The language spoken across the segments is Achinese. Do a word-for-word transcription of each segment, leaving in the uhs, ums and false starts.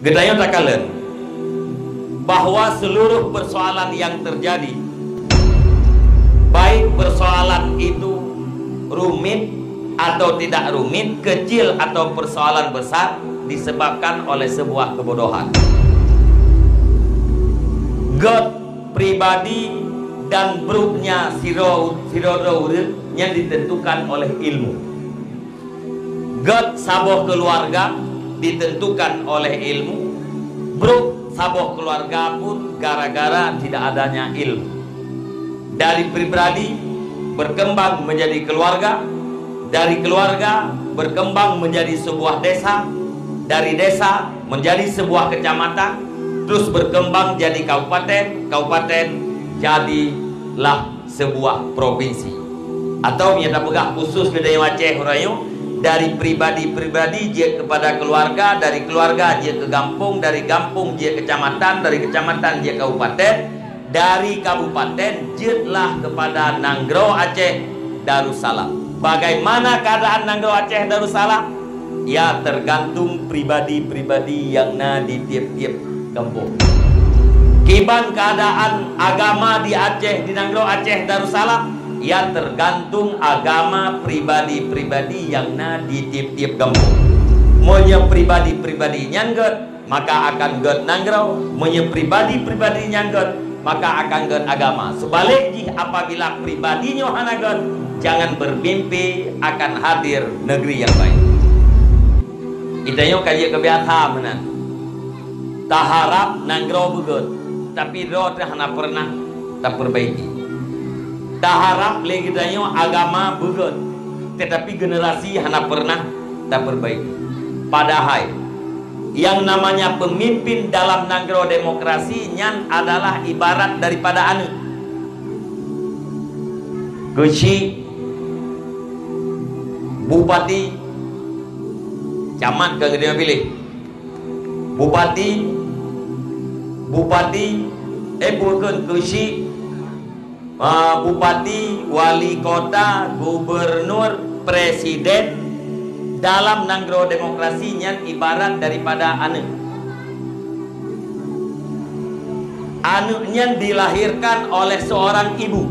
Geutanyoe takalon bahwa seluruh persoalan yang terjadi, baik persoalan itu rumit atau tidak rumit, kecil atau persoalan besar, disebabkan oleh sebuah kebodohan. Göt pribadi dan broknya sidroe, sidroe ureuëng nyan ditentukan oleh ilmu. Göt saboh keuluwarga ditentukan oleh ilmu, brok saboh keuluwarga pun gara-gara tidak adanya ilmu. Dari pribadi berkembang menjadi keuluwarga, dari keuluwarga berkembang menjadi sebuah desa, dari desa menjadi sebuah kecamatan, terus berkembang jadi kabupaten, kabupaten jadilah sebuah provinsi. Atawa meunyoe tapeugah khusos geutanyoe Aceh uroe nyoe, dari pribadi-pribadi jeuet keupada keuluwarga, dari keuluwarga jeuet keu gampông, dari gampông jeuet kecamatan, dari kecamatan jeuet kabupaten, dari kabupaten jeuetlah keupada nanggroe Aceh Darussalam. Bagaimana keadaan nanggroe Aceh Darussalam? Ya, tergantung pribadi-pribadi nyang na di tiep-tiep gampông. Kiban keadaan agama di Aceh, di nanggroe Aceh Darussalam, ya, tergantung agama pribadi-pribadi nyang na di tiep-tiep gampông. Meunyoe pribadi-pribadi nyan göt, maka akan göt nanggroe. Meunyoe pribadi-pribadi nyan göt, maka akan göt agama. Seubalek jih, apabila pribadi nyoe hana göt, jangan bermimpi akan hadir negeri yang baik. Geutanyoe ka jeuet keu biasa meunan. Taharab nanggroe beugöt, tapi droe teuh hana peureunah tapeurbaiki. Taharab lé geutanyoe agama beugöt, teutapi generasi hana peureunah tapeurbaiki. Padahai, nyang namanya peumimpin dalam nanggroe demokrasi nyan adalah ibarat daripada aneuëk. Keuchik, bupati, camat ka geutanyoe piléh. Bupati, bupati, eh, bukan keuchik, ah, bupati, wali kota, gubernur, presiden, dalam nanggroe demokrasi nyan ibarat daripada aneuëk. Aneuëk nyan dilahirkan oleh seorang ibu.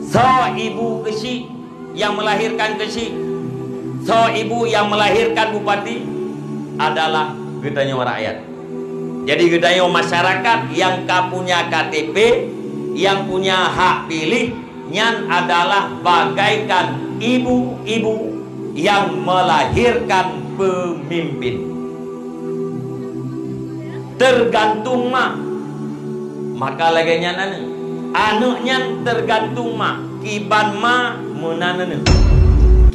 Soe ibu keuchik nyang melahirkan keuchik? Soe ibu nyang melahirkan bupati? Adalah geutanyoe rakyat. Jadi geutanyoe masyarakat nyang ka punya K T P, nyang punya hak pilih, nyan adalah bagaikan ibu-ibu nyang melahirkan peumimpin. Tergantung ma. Maka lagée nyan aneuëk. Aneuëk nyan tergantung ma. Kiban ma meunan aneuëk.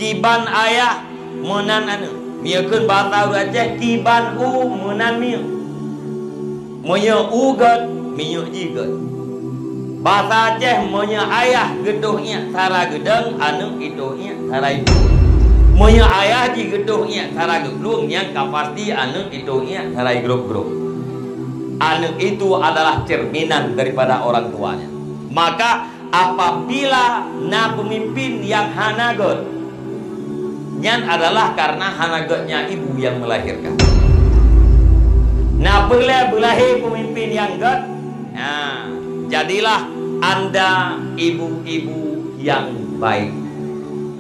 Kiban ayah meunan aneuëk. Meunyoe kheun basa ureuëng Aceh, kiban u meunan minyeuk. Meunyoe u göt, minyeuk jih göt. Basa Aceh, meunyoe ayah geutoh iék sara geudong, aneuëk itoh iék sara iplueng. Meunyoe ayah jih geutoh iék sara geuplueng, nyan ka pasti aneuëk itoh iék sara igrôp-grôp. Aneuëk itu adalah cerminan daripada orang tuanya. Maka, apabila na peumimpin nyang hana göt, nyan adalah karena hana götnya ibu nyang melahirkan. Na peureulée beulahé peumimpin nyang göt, nah, jadilah anda ibu-ibu yang baik.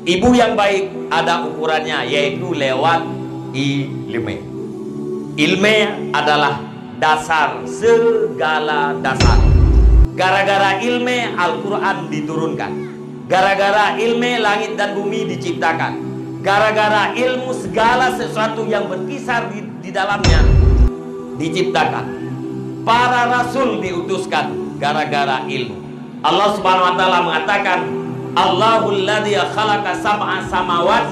Ibu yang baik ada ukurannya, yaitu lewat ileumé. Ileumé adalah dasar segala dasar. Gara-gara ileumé Al-Quran diturunkan. Gara-gara ileumé langit dan bumi diciptakan. Gara-gara ilmu segala sesuatu yang berkisar di, di dalamnya diciptakan. Para rasul diutuskan gara-gara ilmu. Allah Subhanahu wa Ta'ala mengatakan, "Allahul ladzi khalaqa sab'a samawat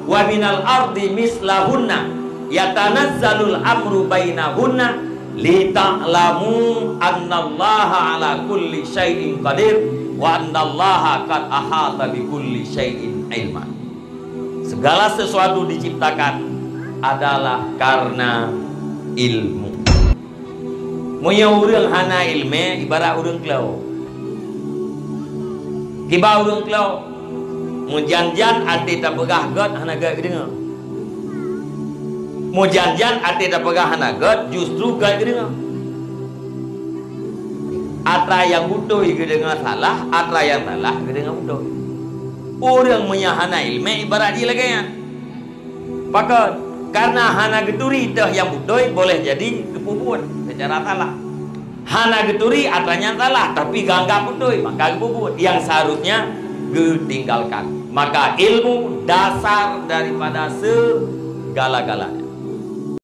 wa minal ardi mislahunna yatanazzalul amru bainahunna lita'lamu annallaha ala kulli syai'in qadir wa annallaha qad ahata bikulli syai'in ilma." Segala sesuatu diciptakan adalah karena ilmu. Meunyoe ureuëng hana ileumé, ibarat ureuëng klo. Kiban ureuëng klo, meujan-jan até tapeugah göt hana göt geudeungoe. Meujan-jan até tapeugah hana gét, justru gét geudeungoe. Atra nyang beutôi geudeungoe salah, atra nyang salah geudeungoe beutôi. Ureuëng meunyoe hana iéleumé ibarat jih lagée nyan. Pakon? Karena hana geuturi teuh nyang beutôi, boleh jadi geupeubuet secara salah. Hana geuturi atra nyan salah, tapi geuanggap beutôi, maka geupeubuet. Yang seharusnya geutinggalkan. Maka ilmu dasar daripada segala-galanya.